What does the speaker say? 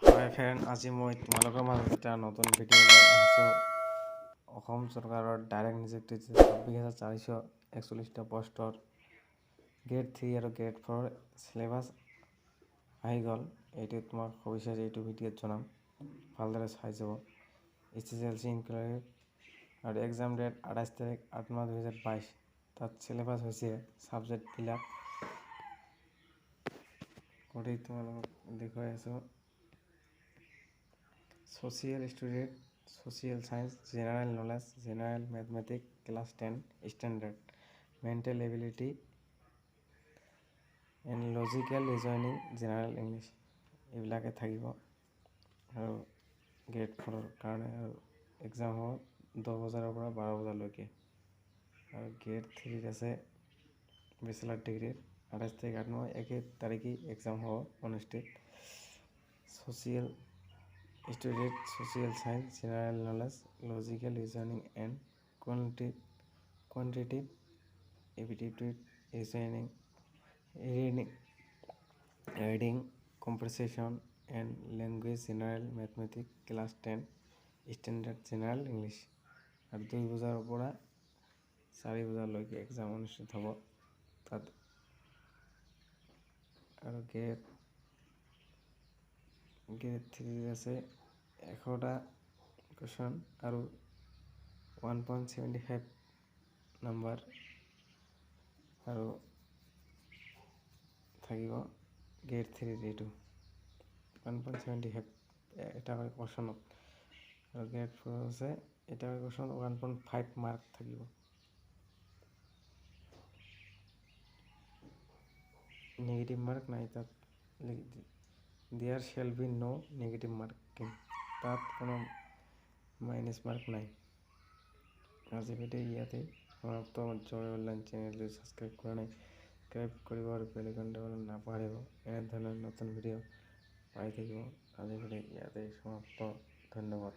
হাই friend, আজি মই তোমালোকৰ মাজত এটা নতুন ভিডিঅ' লৈ আহিছোঁ। অসম চৰকাৰৰ ডাইৰেক্ট নিযুক্তি 26,441টা পষ্টৰ গ্ৰেড 3 আৰু গ্ৰেড 4ৰ চিলেবাছ আহি গ'ল। এইটো তোমাক সবিশেষ এইটো ভিডিঅ'ত জনাম, ভালদৰে চাই যাব। এইচএছএলচি ইনক্লুডেড আৰু এক্সাম ডেট 28 তাৰিখ 8 মাহ 2022। তাত চিলেবাছ হৈছে ছাবজেক্টবিলাক কৰি তোমালোকক দেখুৱাই আছোঁ। Social studies, social science, general knowledge, general mathematics, class 10 standard, mental ability and logical reasoning, general English, এইবিলাকে থাকিব আৰু গ্ৰেড 4ৰ কাৰণে। আৰু এক্সাম হ'ব 10 বজাৰ পৰা 12 বজালৈকে। আৰু গ্ৰেড 3ত আছে বেচেলাৰ ডিগ্ৰীৰ 28 তাৰিখ 8 মাহ একে তাৰিখেই এক্সাম হ'ব অনুষ্ঠিত। Social studies, social science, general knowledge, logical reasoning and quantitative aptitude, reasoning, reading comprehension and language, general mathematics, class 10 standard, general English। আৰু 2 বজাৰ পৰা 4 বজালৈকে এক্সাম অনুষ্ঠিত হ'ব তাত। আৰু গ্ৰেড 3ত আছে 100টা কুৱেশ্যন আৰু 1.75 নাম্বাৰ আৰু থাকিব গ্ৰেড 3ৰ, এইটো 1.75 এটাকৈ কুৱেশ্যনত। আৰু গ্ৰেড 4 আছে এটাকৈ কুৱেশ্যনত 1.5 মাৰ্ক থাকিব। নেগেটিভ মাৰ্ক নাই তাত। There shall be no negative marking, তাত কোনো মাইনাছ মাৰ্ক নাই। আজি ভিডিঅ' ইয়াতে সমাপ্ত। জয় অনলাইন চেনেলটো ছাবস্ক্ৰাইব কৰা নাই, ছাবস্ক্ৰাইব কৰিব আৰু বেল আইকন দবাবলৈ নাপাহৰিব। এনেধৰণৰ নতুন ভিডিঅ' পাই থাকিব। আজি ভিডিঅ' ইয়াতে সমাপ্ত, ধন্যবাদ।